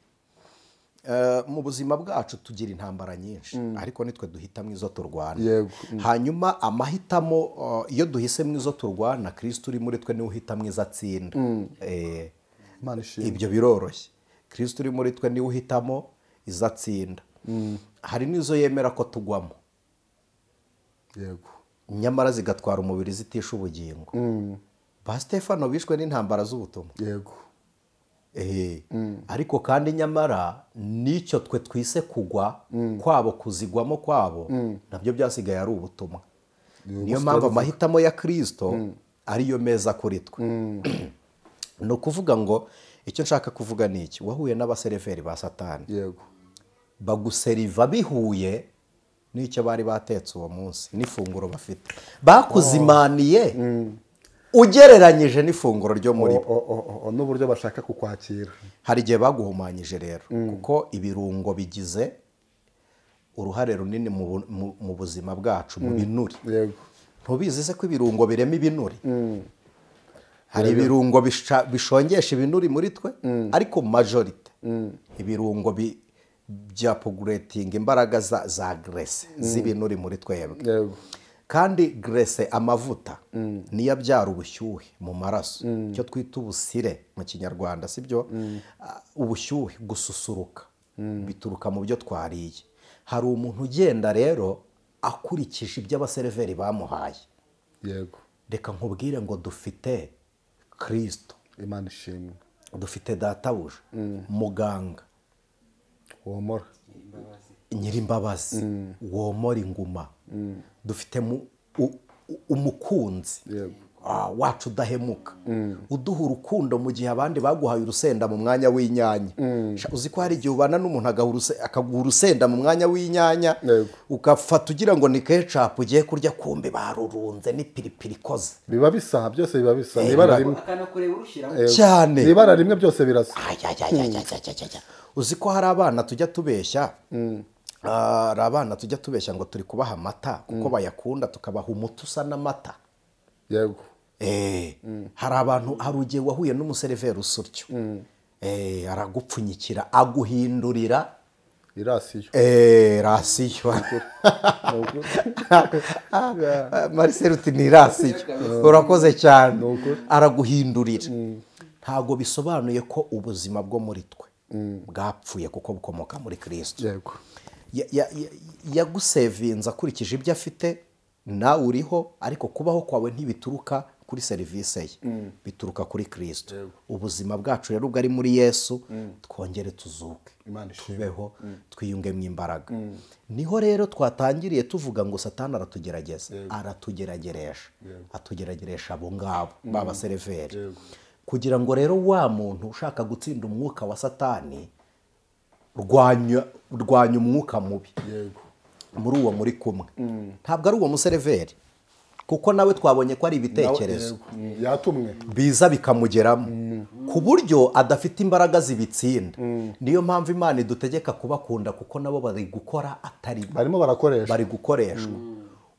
mu buzima bwacu tugira intambara nyinshi, ariko nitwe duhitamo izo turwana. Hanyuma amahitamo, iyo duhisemo izo turwana, Kirisito uri muri twe niwe uhitamo izo atsinda. Imana ishimwe. Ibyo biroroshye, Kirisito uri muri twe niwe uhitamo izo atsinda. Hari n'izo yemera ko tugwamo, nyamara zigatwara umubiri zitisha ubugingo. Ba Stefano bishwe n'intambara z'ubutumwa. Ariko kandi nyamara n'icyo twe twise kugwa kwabo, kuzigwamo kwabo, nabyo byasigaye ari ubutumwa. Niyo mpamvu amahitamo ya Kirisito ariyo meza kuri twe. Ni ukuvuga ngo icyo nshaka kuvuga ni iki: wahuye n'abasereveri ba Satani, baguseriva bihuye n'icyo bari batetse uwo munsi n'ifunguro bafite, bakuzimaniye ugereranyije n'ifunguro ryo muri bo. O, n'uburyo bashaka kukwakira. Hari igihe baguhumanyije rero, kuko ibirungo bigize uruhare runini mu buzima bwacu, mu binure. Ntubizi se ko ibirungo birema ibinure? Hari ibirungo bishongesha ibinuri muri twe, ariko majorité ibirungo bya poguretinga imbaraga za graisse z'ibinuri muri twebwe. Kandi graisse, amavuta, niyo abyara ubushyuhe mu maraso, icyo twita ubusire mu Kinyarwanda, sibyo? Ubushyuhe, gususuruka, bituruka mu byo twariye. Hari umuntu ugenda rero akurikije ibyo abasereveri bamuhaye. Reka nkubwire ngo dufite Kirisito. Imana ishimwe. Dufite databuja muganga womora nyirimbabazi womora inguma. Dufite umukunzi wacu udahemuka, uduha urukundo mu gihe abandi baguhaye urusenda mu mwanya w'inyanya. Uzi ko hari igihe ubana n'umuntu akaguha urusenda mu mwanya w'inyanya, ugafata ugira ngo ni ketchup ugiye kurya, kumbe barurunze n'ipiripiri ikoze. Biba bisa byose, biba bisa ibara rimwe cyane, ibara rimwe byose birasa. Uzi ko hari abana tujya tubeshya, hari abana tujya tubeshya ngo turi kubaha amata kuko bayakunda, tukabaha umuti usa n'amata. Yego. Hari abantu, hari ugiye wahuye n'umuseriveri usuryo, aragupfunyikira aguhindurira irasiyo. Rasiyo. Marcel uti ni rasiyo, urakoze cyane. Araguhindurira. Ntago bisobanuye ko ubuzima bwo muri twe bwapfuye kuko bukomoka muri Kristo. Yego. Yagusevinza akurikije ibyo afite, nawe uriho, ariko kubaho kwawe ntibituruka kuri serivisi ye, bituruka kuri Kristo. Ubuzima bwacu rero ubwo ari muri Yesu, twongere tuzuke, tubeho, twiyunge mu imbaraga. Niho rero twatangiriye tuvuga ngo Satani aratugerageza, aratugerageresha, atugerageresha abo ngabo b'abaseriveri, kugira ngo rero wa muntu ushaka gutsinda umwuka wa Satani, rwanya umwuka mubi muri uwo muri kumwe. Ntabwo ari uwo museriveri, kuko nawe twabonye ko ari ibitekerezo yatumwe biza bikamugeramo ku buryo adafite imbaraga zibitsinda. Niyo mpamvu Imana idutegeka kubakunda, kuko nabo bari gukora atari barimo barakoreshwa, bari gukoreshwa.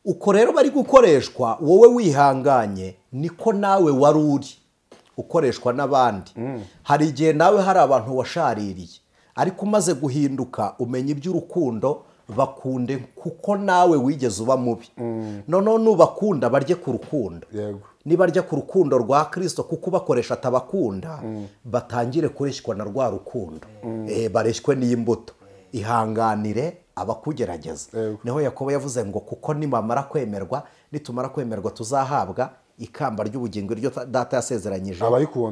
Uko rero bari gukoreshwa, wowe wihanganye niko nawe wari uri ukoreshwa n'abandi. Hari igihe nawe hari abantu washaririye, ariko umaze guhinduka umenya iby'urukundo, bakunde kuko nawe wigeze uba mubi. Noneho nubakunda barye ku rukundo. Nibarya ku rukundo rwa Kristo, kuko bakoresha atabakunda, batangire kureshywa na rwa rukundo. Bareshywe n'imbuto. Ihanganire abakugerageza. Niho Yakobo yavuze ngo kuko nimamara kwemerwa, nitumara kwemerwa tuzahabwa ikamba ry'ubugingo iryo data yasezeranyije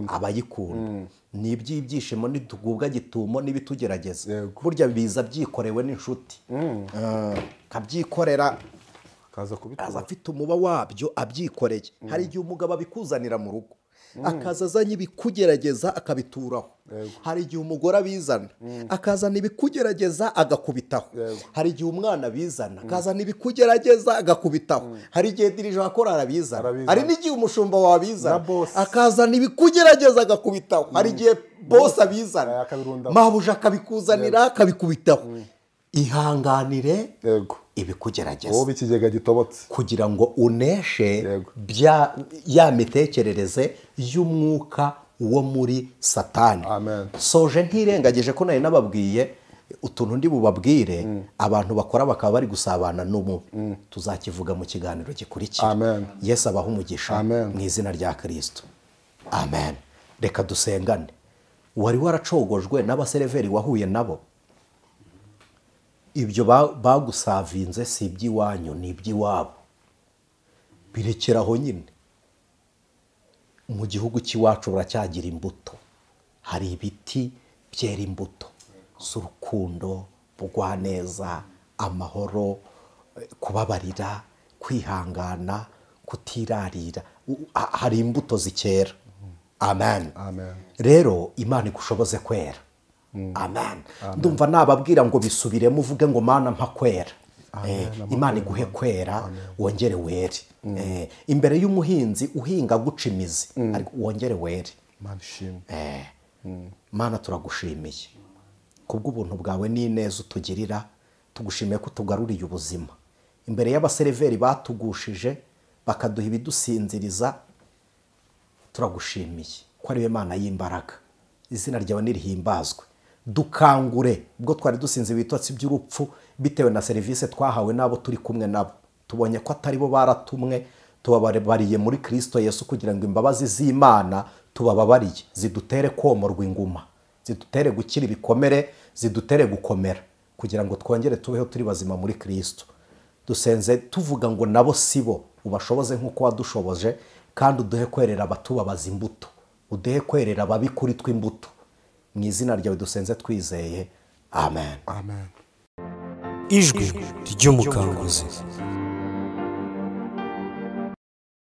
abayikunda. Ni iby'ibyishimo nitugubwa gitumo n'ibitugerageza. Burya biza byikorewe n'inshuti, kabyikorera kaza kubitura, aza afite umuba wabyo abyikoreye. Hari igihe umugabo abikuzanira mu rugo, akaza azanye ibikugerageza akabituraho. Hari igihe umugore abizana, akazana ibikugerageza agakubitaho. Hari igihe umwana abizana, akazana ibikugerageza agakubitaho. Hari igihe dirije akora arabizana. Hari n'igihe umushumba wawe abizana, akazana ibikugerageza agakubitaho. Hari igihe boss abizana, mabuja akabikuzanira akabikubitaho. Ihanganire ibikugerageza, wowe ikigega gitobotse, kugira ngo uneshe bya ya mitekerereze y'umwuka wo muri Satani. Soje ntirengagije ko nari nababwiye utuntu ndi bubabwire abantu bakora bakaba bari gusabana n'umubi, tuzakivuga mu kiganiro gikurikira. Yesu abahe umugisha mu izina rya Kristo. Amen. Reka dusengane. Wari waracogojwe n'abaseriveri wahuye nabo, ibyo bagusavinze si iby'iwanyu ni iby'iwabo, birekeraho nyine. Mu gihugu cy'iwacu buracyagira imbuto, hari ibiti byera imbuto z'urukundo, bugwaneza, amahoro, kubabarira, kwihangana, kutirarira. Hari imbuto zikera. Amen. Rero Imana igushoboze kwera. Amen. Ndumva nababwira ngo bisubiremo, uvuge ngo Mana mpa kwera. Imana iguhe kwera, wongere were. Imbere y'umuhinzi uhinga guca imizi, ariko wongere were. Imana ishimwe. Mana turagushimiye kubw'ubuntu bwawe n'ineza utugirira, tugushimiye ko tugaruriye ubuzima. Imbere y'abaseriveri batugushije bakaduha ibidusinziriza, turagushimiye ko ari we Mana y'imbaraga. Izina ryawe nirihimbazwe. Dukangure ubwo twari dusinze ibitotsi by'urupfu bitewe na serivisi twahawe n'abo turi kumwe nabo. Tubonye ko atari bo baratumwe, tubabariye muri Kristo Yesu kugira ngo imbabazi z'Imana tubababariye zidutere komorwa inguma, zidutere gukira ibikomere, zidutere gukomera, kugira ngo twongere tubeho turi bazima muri Kristo. Dusenze tuvuga ngo nabo sibo, ubashoboze nk'uko wadushoboje, kandi uduhe kwerera abatubabaza imbuto. Uduhe kwerera ababi kuri tw'imbuto. Mu izina ryawe dusenze twizeye, amen. Amen. Ijwi ry'umukanguzi.